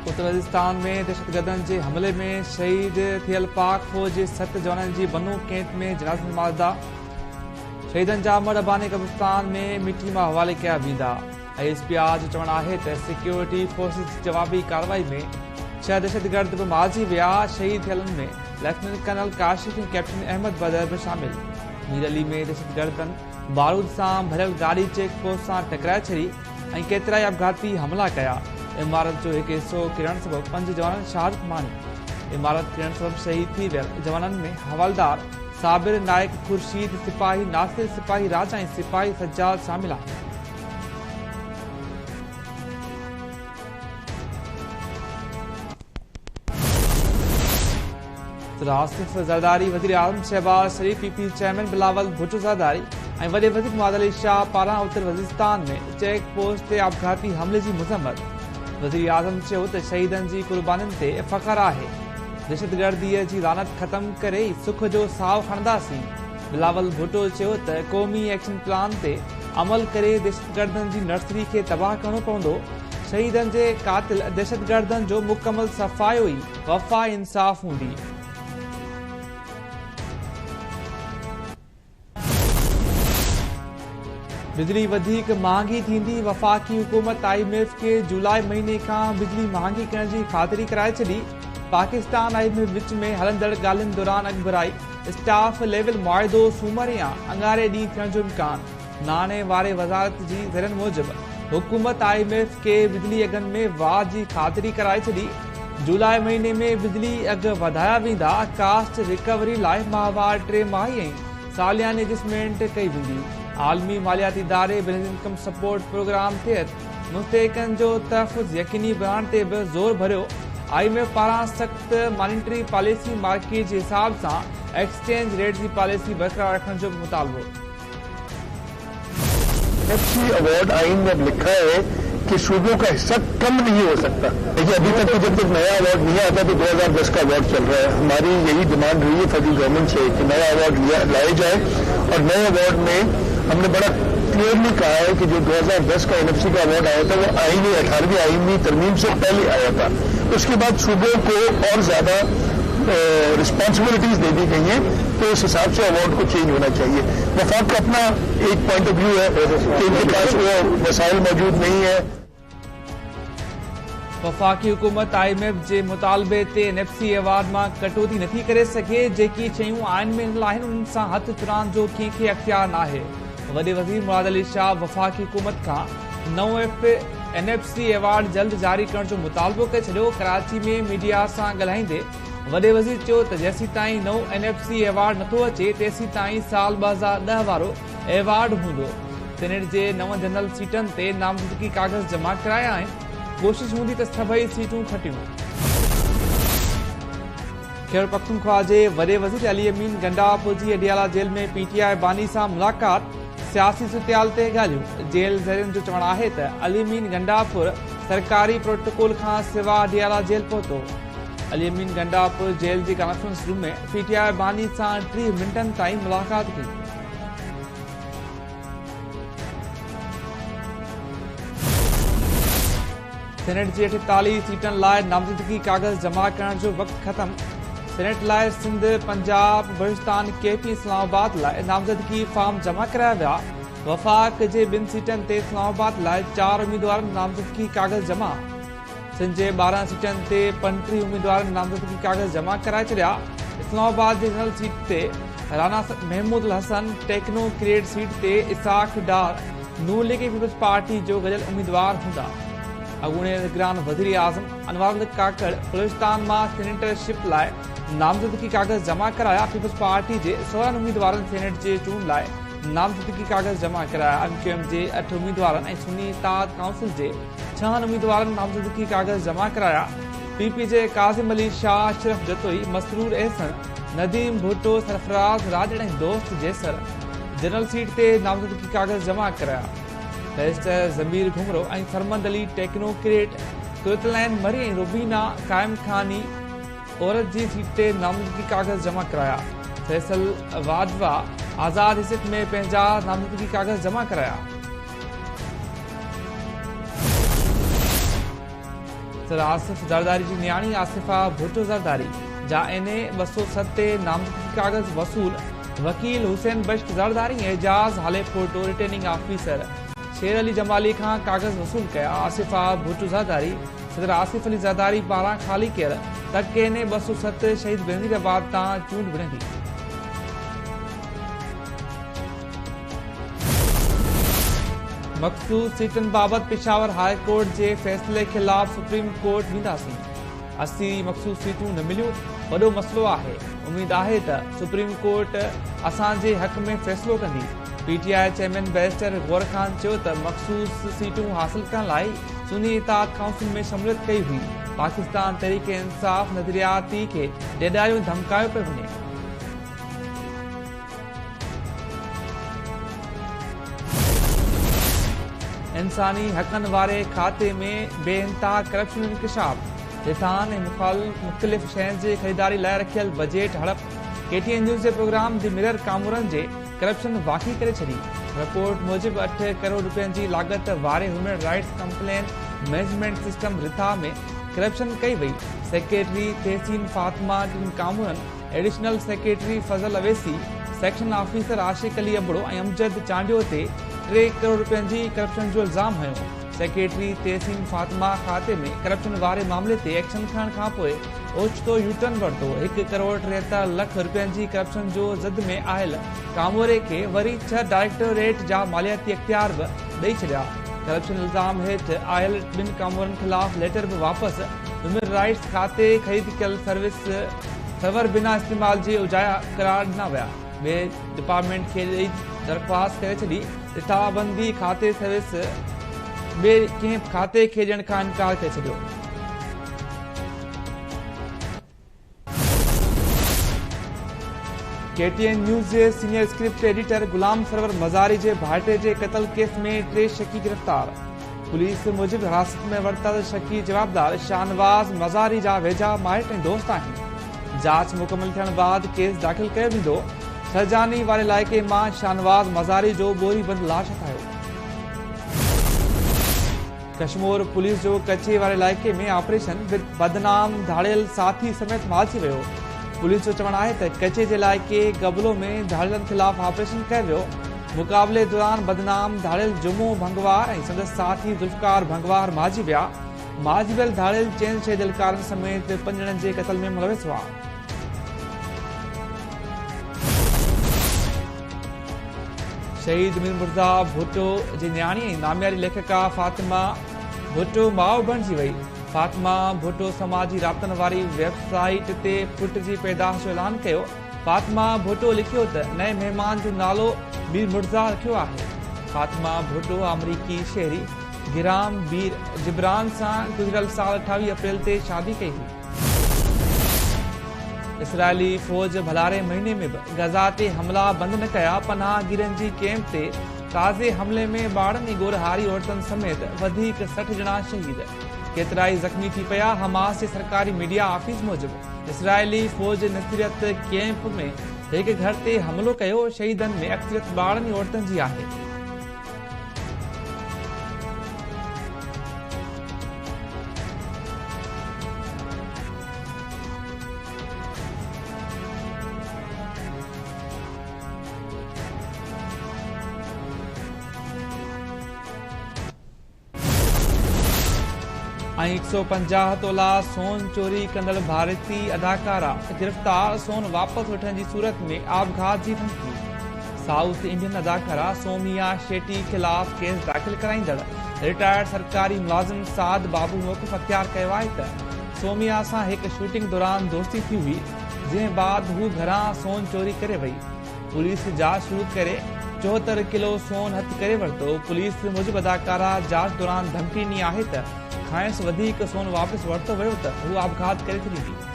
اتر وزيرستان ۾ دهشتگردن جي حملي ۾ شهيد ٿيل پاڪ فوج جي ست جوانن جي بنو ڪينٽ ۾ جنازي نماز ادا، شهيدن جا مڙهه اباڻي قبرستان ۾ مٽي ماء حوالي ڪيا ويندا. I S P R جو چوڻ آهي ته سيڪيورٽي فورسز جي جوابي ڪارروائي ۾ ڇهه دهشتگرد به مارجي ويا، شهيد ٿيلن ۾ lieutenant colonel Kashif ۽ captain Ahmed Badar به شامل. مير علي ۾ دهشتگردن بارود سان ڀريل گاڏي چيڪ پوسٽ سان ٽڪرائي ڇڏي ۽ ڪيترائي آپگهاتي حملا ڪيا، عمارت جو هڪ حصو ڪرڻ سبب پنج جوانن شهادت ماڻي. عمارت ڪرڻ سبب شهيد ٿي ويل جوانن ۾ حوالدار صابر نائيڪ، خورشيد، سپاهي ناصر، سپاهي راجا ۽ سپاهي سجاد شامل آهن. آصف زرداري، وزيراعظم شهباز شريف، P P chairman Bilawal Bhutto Zardari ۽ وڏي وزير مراد علي شاهه پاران اتر وزيرستان ۾ چيڪ پوسٽ تي آپگهاتي حملي جي مذمت، وزيراعظم چيو ته شهيدن جي قربانين تي فخر آهي، دهشتگردي جي لعنت ختم ڪري ئي سک جو ساهه کڻنداسين، بلاول ڀٽو چيو ته قومي ايڪشن پلان تي عمل ڪري دهشتگردن جي نرسري کي تباهه ڪرڻو پوندو، شهيدن جي قاتل دهشتگردن جو مڪمل صفايو ئي وفا ۽ انصاف هوندي. بجلي وڌيڪ مهانگي ٿيندي، وفاقي حڪومت I M F کي جولاء مهيني کان بجلي مهانگي ڪرڻ جي خاطري ڪرائي ڇڏي، پاڪستان I M F وچ ۾ هلندڙ ڳالهين دوران اڳڀرائي، اسٽاف ليول معاهدو سومر يا اڱاري ڏينهن ٿيڻ جو امڪان، ناڻي واري وزارت جي ذريعن موجب حڪومت I M F کي بجلي اگهن ۾ واڌ جي خاطري ڪرائي ڇڏي، جولاء مهيني ۾ بجلي اگهه وڌايا ويندا، ڪاسٽ رڪوري لاء ماهوار ٽي ماهي ۽ سالياني ايڊجسٽمينٽ ڪئي ويندي، عالمي مالياتي اداري بينظير انڪم سپورٽ پروگرام تحت مستحقن جو تحفظ يقيني بڻائڻ تي به زور ڀريو، I M F پاران سخت مانيٽري پاليسي مارڪيٽ جي حساب سان ايڪسچينج ريٽ جي پاليسي برقرار رکڻ جو به مطالبو. اين ايف سي ايوارڊ آئين ۾ اب لکا هي ڪه صوبو ڪا حصه ڪم نهين هو سڪتا. ديکهي اڀي تڪ تو جب تڪ نيا ايوارڊ نهين آتا تو 2010 ڪا ايوارڊ چل رها هي هماري يهي ڊمانڊ رهي هي فيڊرل گورنمينٽ سي ڪه نيا ايوارڊ لايا جائي اور نئي ايوارڊ ۾ هم ني بڙا ڪليئرلي ڪها هي ڪه جو 2010 ڪا اين ايف سي ڪا ايوارڊ آيا ٿا وو آئيني اٺاروين آئيني ترميم سي پهلي آيا ٿا اس ڪي بعد صوبو ڪو اور زياده رسپانسبلٽيز the the گئي هين تو اس حساب سي ايوارڊ ڪو چينج هونا چاهيي وفاق ڪا اپنا ايڪ پوائنٽ آف ويو هي ڪه ان ڪي پاس وو وسائل موجود نهين هي. وفاقي حڪومت I M F جي مطالبي تي اين ايف سي ايوارڊ مان ڪٽوتي نٿي ڪري سگهي، جيڪي شيون آئين ۾ ڏنل آهن انهن سان هٿ چراند جو ڪنهن کي اختيار ناهي، وڏي وزير مراد علي شاهه وفاقي حڪومت کان نئون اين ايف سي ايوارڊ جلد جاري ڪرڻ جو مطالبو ڪري ڇڏيو، ڪراچي ۾ ميڊيا سان ڳالهائيندي وڏي وزير چيو ته جيسيتائين نئون اين ايف سي ايوارڊ نٿو اچي تيسيتائين سال 2010 وارو ايوارڊ هوندو، سينيٽ جي نون جنرل سيٽن تي نامزدگي ڪاغذ جمع ڪرايا آهن، ڪوشش هوندي ته سڀئي سيٽون کٽيون. خيبرپختونخوا جي وڏي وزير علي امين گنڊاپور جي اڊيالا جيل ۾ پي ٽي آء باني سان ملاقات، سياسي صورتحال تي ڳالهيون، جيل ذريعن جو چوڻ آهي ته علي امين گنڊاپور سرڪاري پروٽوڪول کان سوا اڊيالا جيل پهتو. علي امين گنڊاپور جيل جي ڪانفرنس روم ۾ پي ٽي آء باني سان 30 منٽن تائين ملاقات ڪئي. سينيٽ جي 48 سيٽن لاء نامزدگي ڪاغذ جمع ڪرڻ جو وقت ختم، سينيٽ لاء سنڌ، پنجاب، بلوچستان، ڪي پي اسلام آباد لاء نامزدگي فارم جمع ڪرايا ويا، وفاق جي ٻن سيٽن تي اسلام آباد لاء چار اميدوارن نامزدگي ڪاغذ جمع. سنڌ جي 12 سيٽن تي 35 اميدوارن نامزدگي ڪاغذ جمع ڪرائي ڇڏيا، اسلام آباد جي جنرل سيٽ تي Rana Mahmood ul Hassan, technocrat seat تي اسحاق ڊار نون ليگ ۽ پيپلز پارٽي جو گڏيل اميدوار هوندا. اڳوڻي نگران وزيراعظم انوار الحق ڪاڪڙ بلوچستان مان سينيٽر شپ لاء نامزدگي ڪاغذ جمع ڪرايا، پيپلز پارٽي جي 16 اميدوارن سينيٽ جي چونڊ لاء نامزدگي ڪاغذ جمع ڪرايا، ايم ڪيو ايم جي اٺ اميدوارن ۽ سني اتحاد ڪائونسل جي ڇهن اميدوارن نامزدگي ڪاغذ جمع ڪرايا، پي پي جي ڪاظم علي شاهه، اشرف جتوئي، مسرور احسن، نديم ڀٽو، سرفراز راڄڙ ۽ دوست جيسر جنرل سيٽ تي نامزدگي ڪاغذ جمع ڪرايا. بئريسٽر ضمير گهمرو ۽ سرمد علي ٽيڪنوڪريٽ، قرت العين مري ۽ روبينا قائم خاني عورت جي سيٽ تي نامزدگي ڪاغذ جمع ڪرايا. فيصل واڊوا آزاد حيثيت ۾ پنهنجا نامزدگي ڪاغذ جمع ڪرايا. صدر آصف زرداري جي نياڻي آصفه ڀٽو زرداري جا اين اي 207 تي نامزدگي ڪاغذ وصول، وڪيل حسين بخش زرداري ۽ اعجاز هاليپوٽو ريٽرننگ آفيسر شير علي جمالي کان ڪاغذ وصول ڪيا. آصفه ڀٽو زرداري صدر آصف علي زرداري پاران خالي ڪيل تڪ اين اي 207 شهيد بينظير آباد تان چونڊ وڙهندي. مخصوص سيٽن بابت پشاور هاء ڪورٽ جي فيصلي خلاف سپريم ڪورٽ وينداسين، 80 مخصوص سيٽون نه مليون وڏو مسئلو آهي، اميد آهي ته سپريم ڪورٽ اسان جي حق ۾ فيصلو ڪندي. P T I chairman barrister Gohar Khan چيو ته مخصوص سيٽون حاصل ڪرڻ لاء سني اتحاد ڪائونسل ۾ شموليت ڪئي هئي، پاڪستان تحريڪ انصاف نظرياتي کي ڊيڄاريو ۽ ڌمڪايو پيو وڃي. انساني حقن واري کاتي ۾ بي انتها ڪرپشن جو انڪشاف، رٿائن ۽ مختلف شين جي خريداري لاء رکيل بجيٽ هڙپ، ڪي ٽي اين نيوز جي پروگرام the mirror ڪامورن جي ڪرپشن واکي ڪري ڇڏي، رپورٽ موجب 8 ڪروڙ رپين جي لاڳت واري human rights complaint management system رٿا ۾ ڪرپشن ڪئي وئي، سيڪريٽري تحسين فاطمه ٽن ڪامورن additional secretary Fazal Owaisi, section officer Ashiq Ali Abro ۽ Amjad Chandio تي 3 ڪروڙ رپين جي ڪرپشن جو الزام هنيو. سيڪريٽري تحسين فاطمه کاتي ۾ ڪرپشن واري معاملي تي ايڪشن کڻڻ کانپوء اوچتو يوٽرن ورتو، 1 ڪروڙ 73 لک رپين جي ڪرپشن جو زد ۾ آيل ڪاموري کي وري 6 ڊائريڪٽوريٽ جا مالياتي اختيار به ڏئي ڇڏيا. ڪرپشن الزام هيٺ آيل ٻن ڪامورن خلاف ليٽر به واپس، هيومن رائٽس کاتي خريد ڪيل سروس سرور بنا استعمال جي اجايا قرار ڏنا ويا، ٻئي ڊپارٽمينٽ کي ڏئي درخواست ڪري ڇڏي، رٿابندي کاتي سروس ٻئي ڪنهن کاتي کي ڏيڻ کان انڪار ڪري ڇڏيو. ڪي ٽي اين نيوز جي senior script editor Ghulam Sarwar Mazari جي ڀائٽي جي قتل ڪيس ۾ 3 شڪي گرفتار، پوليس موجب حراست ۾ ورتل شڪي جوابدار شاهنواز مزاري جا ويجها مائٽ ۽ دوست آهن، جاچ مڪمل ٿيڻ بعد ڪيس داخل ڪيو ويندو، سرجاني واري علائقي مان شاهنواز مزاري جو ٻوري بند لاش هٿ آيو. ڪشمور پوليس جو ڪچي واري علائقي ۾ آپريشن، بدنام ڌاڙيل ساٿي سميت مارجي ويو. پوليس جو چوڻ آهي ته ڪچي جي علائقي گبلو ۾ ڌاڙيلن خلاف آپريشن ڪيو ويو، مقابلي دوران بدنام ڌاڙيل جمعو ڀنگوار ۽ سندس ساٿي ذوالفقار ڀنگوار مارجي ويا، مارجي ويل ڌاڙيل چئن شهيد اهلڪارن سميت پنج ڄڻن جي قتل ۾ ملوث هئا. شهيد مير مرتضيٰ ڀٽو جي نياڻي ۽ نامياري ليکڪا فاطمه ڀٽو ماء بڻجي وئي. فاطمه ڀٽو سماجي رابطن واري ويب سائيٽ تي پٽ جي پيدائش جو اعلان ڪيو. فاطمه ڀٽو لکيو ته نئين مهمان جو نالو مير مرتضيٰ رکيو آهي. فاطمه ڀٽو آمريڪي شهري گرام بير جبران سان گذريل سال 28 اپريل تي شادي ڪئي هئي. اسرائيلي فوج ڀلاري مهيني ۾ به غزه تي حملا بند نه ڪيا، پناهگيرن جي ڪئمپ تي تازي حملي ۾ ٻارڙن ۽ ڳورهاري عورتن سميت وڌيڪ 60 ڄڻا شهيد، ڪيترائي زخمي ٿي پيا. حماس جي سرڪاري ميڊيا آفيس موجب اسرائيلي فوج نصيرت ڪئمپ ۾ هڪ گهر تي حملو ڪيو، شهيدن ۾ اڪثريت ٻارڙن ۽ عورتن جي آهي. ۽ 150 تولا سون چوري ڪندڙ ڀارتي اداڪارا گرفتار، سون واپس وٺڻ جي صورت ۾ آپگهات جي ڌمڪي. سائوٿ انڊين اداڪارا سوميا شيٽي خلاف ڪيس داخل ڪرائيندڙ رٽائرڊ سرڪاري ملازم سعد بابو موقف اختيار ڪيو آهي ته سوميا سان هڪ شوٽنگ دوران دوستي ٿي هئي جنهن بعد هو گهران سون چوري ڪري وئي پوليس جاچ شروع ڪري 74 ڪلو سون هٿ ڪري ورتو پوليس موجب اداڪارا جاچ دوران ڌمڪي ڏني آهي ته کانئس وڌيڪ سون واپس ورتو ويو ته هو آپگهات ڪري ڇڏيندي.